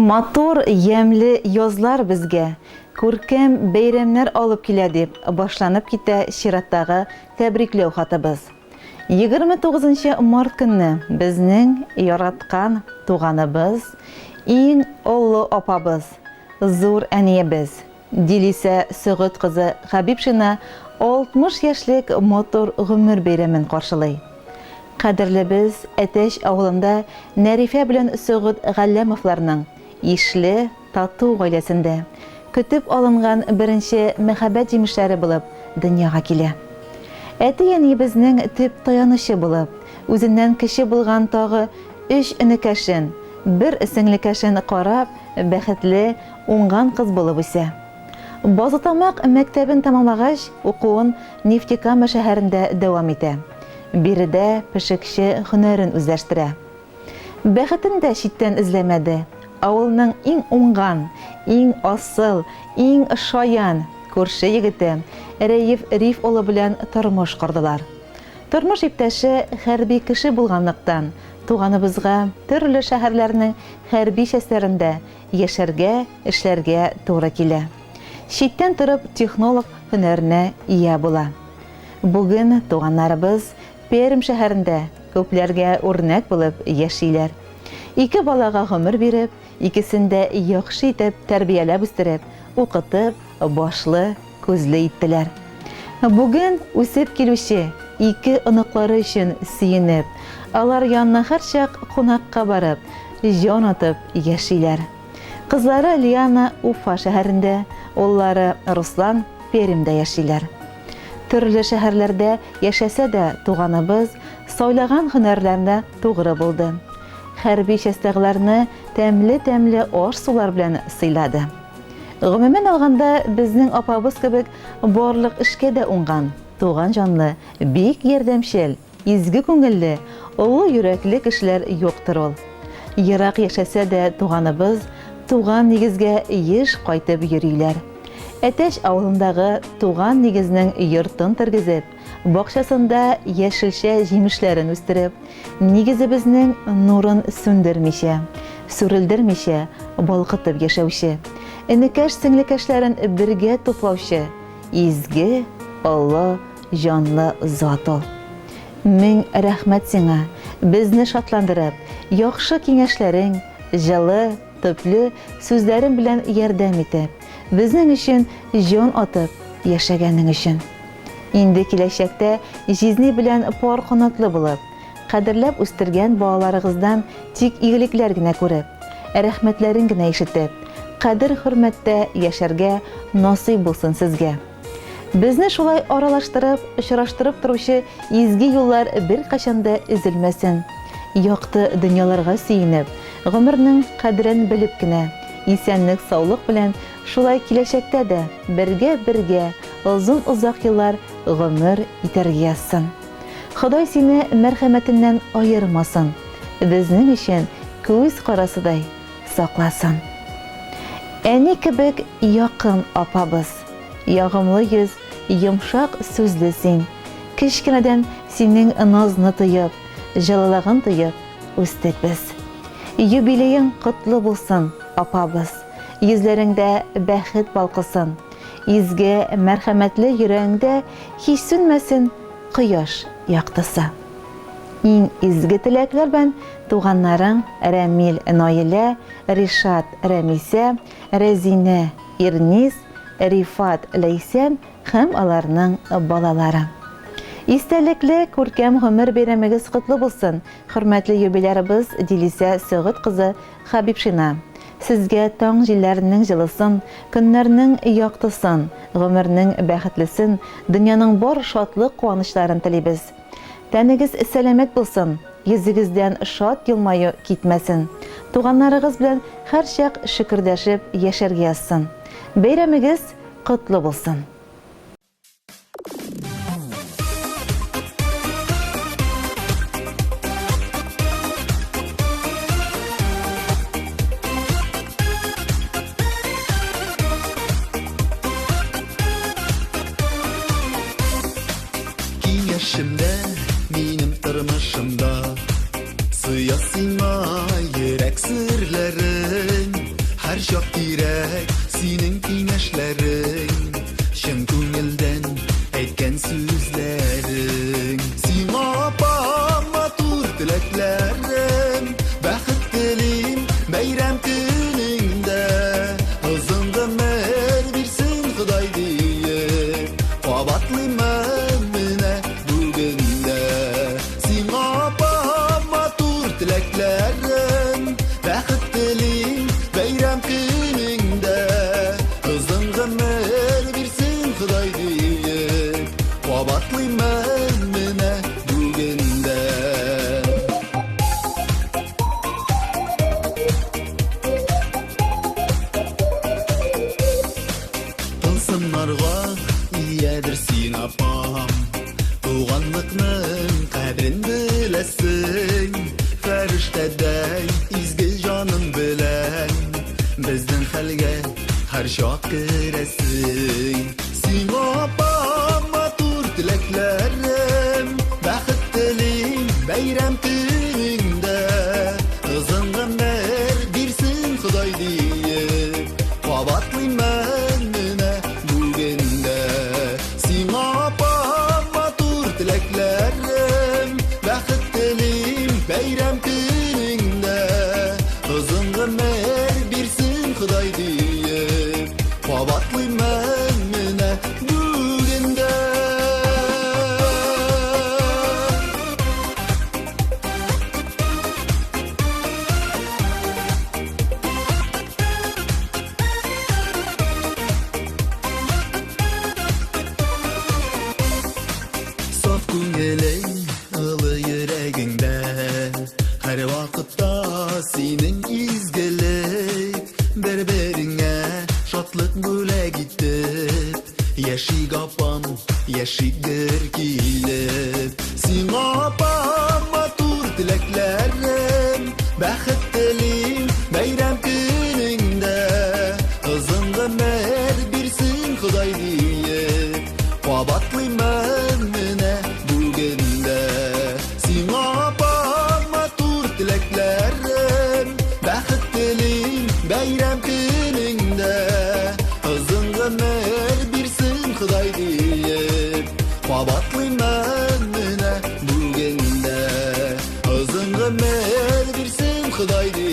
Матур, ямьле язлар безгә күркәм бәйрәмнәр алып килә, дип башланып китә чираттагы тәбрикләү хатыбыз. 29 нчы март көнне безнең яраткан туганыбыз, иң олы апабыз, зур әниебез, Дилисә Сөгыт кызы Хәбибшина 60 яшьлек матур гомер бәйрәмен каршылый. Кадерлебез Әтәч авылында Нәрифә белән Сөгыт Галләмовларның ишле, тату гаиләсендә, көтеп алынган беренче мәхәббәт җимешләре булып дөньяга килә. Әти-әниебезнең төп таянычы булып, үзеннән кече булган тагы өч энекәшен, бер сеңлекәшен карап, бәхетле, уңган кыз булып үсә. Базытамак мәктәбен тәмамлагач, укуын Нефтекама шәһәрендә дәвам итә. Биредә пешекче һөнәрен үзләштерә. Бәхетен дә читтән эзләмәде, авылның иң уңган, иң асыл, иң шаян күрше егете Рәеф Риф улы белән тормыш кордылар. Тормыш иптәше хәрби кеше булганлыктан, туганыбызга төрле шәһәрләрнең хәрби частьләрендә яшәргә, эшләргә туры килә. Читтән торып технолог һөнәренә ия була. Бүген туганнарыбыз Пермь шәһәрендә күпләргә үрнәк булып яшиләр. Ике балага гомер биреп, икесен дә яхшы итеп тәрбияләп үстереп, укытып, башлы, күзле иттеләр. Бүген үсеп килүче ике оныклары өчен сөенеп, алар янына һәрчак кунакка барып, җан атып яшиләр. Кызлары Лиана Уфа шәһәрендә, уллары Руслан Пермьдә яшиләр. Төрле шәһәрләрдә яшәсә дә, туганыбыз сайлаган һөнәрләренә тугры булды. Хәрби частьтагыларны тәмле-тәмле аш-сулар белән сыйлады. Гомумән алганда, безнең апабыз кебек барлык эшкә дә уңган, туган җанлы, бик ярдәмчел, изге күңелле, олы йөрәкле кешеләр юктыр ул. Ерак яшәсә дә туганыбыз туган нигезгә еш кайтып йөриләр. Әтәч авылындагы туган нигезнең йортын тергезеп, бакчасында яшелчә-җимешләрен үстереп, нигезебезнең нурын сүндермичә, сүрелдермичә балкытып яшәүче, энекәш-сеңлекәшләрен бергә туплаучы изге, олы җанлы зат ул. Мең рәхмәт сиңа, безне шатландырып, яхшы киңәшләрең, җылы, төпле сүзләрең белән ярдәм итеп, безнең өчен җан атып яшәгәнең өчен. Инде киләчәктә җизни белән пар канатлы булып, кадерләп үстергән балаларыгыздан тик игелекләр генә күреп, рәхмәтләрен генә ишетеп, кадер-хөрмәттә яшәргә насыйп булсын сезгә. Безне шулай аралаштырып, очраштырып торучы изге юллар беркайчан да өзелмәсен. Якты дөньяларга сөенеп, гомернең кадерен белеп кенә, исәнлек-саулык белән шулай киләчәктә дә бергә-бергә озын-озак еллар гомер итәргә язсын. Ходай сине мәрхәмәтеннән аермасын, безнең өчен күз карасыдай сакласын. Әни кебек якын апабыз. Ягымлы йөз, йомшак сүзле син. Кечкенәдән синең назны тоеп, җылылыгын тоеп үстек без. Юбилеең котлы булсын, апабыз. Йөзләреңдә бәхет балкысын. Изге, мәрхәмәтле йөрәгеңдә һич сүнмәсен кояш яктысы. Иң изге теләкләр белән туганнарың Рәмил, Наилә, Ришат, Рәмисә, Рәзинә, Ирнис, Рифат, Ләйсән һәм аларның балалары. Истәлекле күркәм гомер бәйрәмегез котлы булсын, хөрмәтле юбилярыбыз Дилисә Сөгыт кызы Хәбибшина! Сезгә таң җилләренең җылысын, көннәрнең яктысын, гомернең бәхетлесен, дөньяның бар шатлык-куанычларын телибез. Тәнегез сәламәт булсын, йөзегездән шат елмаю китмәсен. Туганнарыгыз белән һәрчак шөкердәшеп яшәргә язсын. Бәйрәмегез котлы булсын! Киңәшемдә, минем тормышымда Сыя сиңа йөрәк серләрен. Һәрчак кирәк синең киңәшләрең, чын күңелдән әйткән сүзләрең. Сиңа, апам, матур теләкләрем, бәхет телим бәйрәм көнеңдә. Озын гомер бирсен Ходай диеп, кабатлыймын менә бүген дә. Сиңа, апам, матур теләкләрем, бәхет телим бәйрәм көнеңдә. Озын гомер бирсен Ходай диеп, кабатлыймын менә бүген дә. Тылсымнарга иядер син, апам, туганлыкның кадерен беләсең. Фәрештәдәй изге җаның белән безнең хәлгә һәрчак керәсең. Сиңа, апам, матур теләкләрем, бәхет телим бәйрәм көнеңдә. Озын гомер бирсен Ходай диеп, кабатлыймын менә бүген дә. Сиңа, апам, матур теләкләрем, бәхет телим бәйрәм көнеңдә. Озын гомер бирсен Ходай диеп, кабатлыймын менә бүген дә. Саф күңелең, ылы йөрәгеңдә, һәр вакытта синең изгелек. Бер-береңә шатлык бүләк итеп, яшик, апам, яшик гөр килеп. Сиңа, апам, матур теләкләрем, бәхет телим бәйрәм көнеңдә. Озын гомер бирсен Ходай диеп, кабатлыймын менә бүген дә. Сиңа, апам, матур теләкләрем, бәхет телим бәйрәм көнеңдә. Озын гомер бирсен Ходай диеп, кабатлыймын менә бүген дә. Озын гомер бирсен Ходай диеп.